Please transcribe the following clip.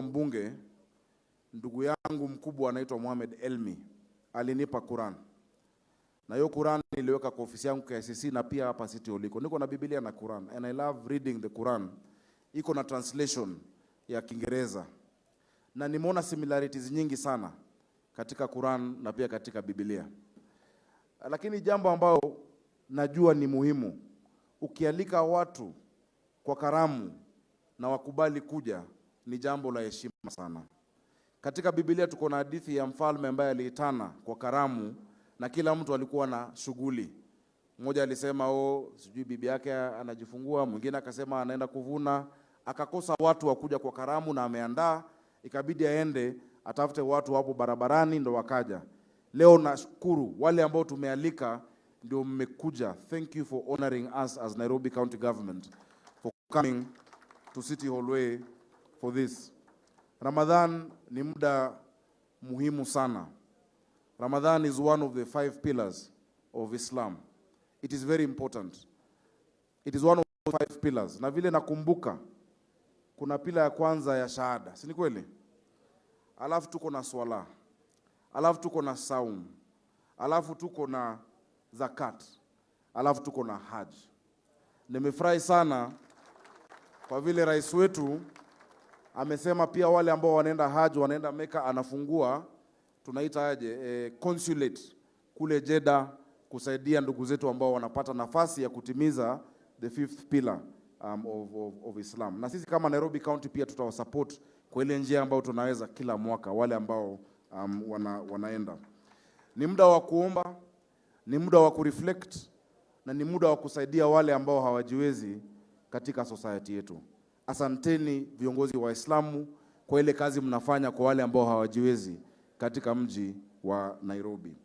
Mbunge, ndugu yangu mkubwa anaitwa Mohamed Elmi alinipa Quran, na hiyo Quran niliweka kwa ofisi yangu KICC na pia hapa City Hall iko. Niko na Biblia na Quran and I love reading the Quran. Iko na translation ya Kiingereza na nimeona similarities nyingi sana katika Quran na pia katika Biblia. Lakini jambo ambayo najua ni muhimu, ukialika watu kwa karamu na wakubali kuja, ni jambo la heshima sana. Katika Biblia tuko na hadithi ya mfalme ambaye aliitana kwa karamu na kila mtu alikuwa na shughuli. Mmoja alisema, oh, sijui bibi yake anajifungua, mwingine akasema anaenda kuvuna, akakosa watu wa kuja kwa karamu na ameandaa, ikabidi aende atafute watu hapo barabarani ndo wakaja. Leo nashukuru wale ambao tumealika ndio mmekuja. Thank you for honoring us as Nairobi County Government for coming to City Hallway for this. Ramadhan ni muda muhimu sana. Ramadan is one of the five pillars of Islam. It is very important. It is one of the five pillars. Na vile nakumbuka kuna pillar ya kwanza ya shahada, si ni kweli? Alafu tuko na swala, alafu tuko na saum, alafu tuko na zakat, alafu tuko na haj. Nimefurahi sana kwa vile rais wetu amesema pia wale ambao wanaenda haj, wanaenda Meka, anafungua, tunaita aje, consulate kule Jeddah kusaidia ndugu zetu ambao wanapata nafasi ya kutimiza the fifth pillar of Islam. Na sisi kama Nairobi County pia tutawasupport kwa ile njia ambayo tunaweza kila mwaka wale ambao wanaenda. Ni muda wa kuomba, ni muda wa kureflect na ni muda wa kusaidia wale ambao hawajiwezi katika society yetu. Asanteni viongozi wa Waislamu kwa ile kazi mnafanya kwa wale ambao hawajiwezi katika mji wa Nairobi.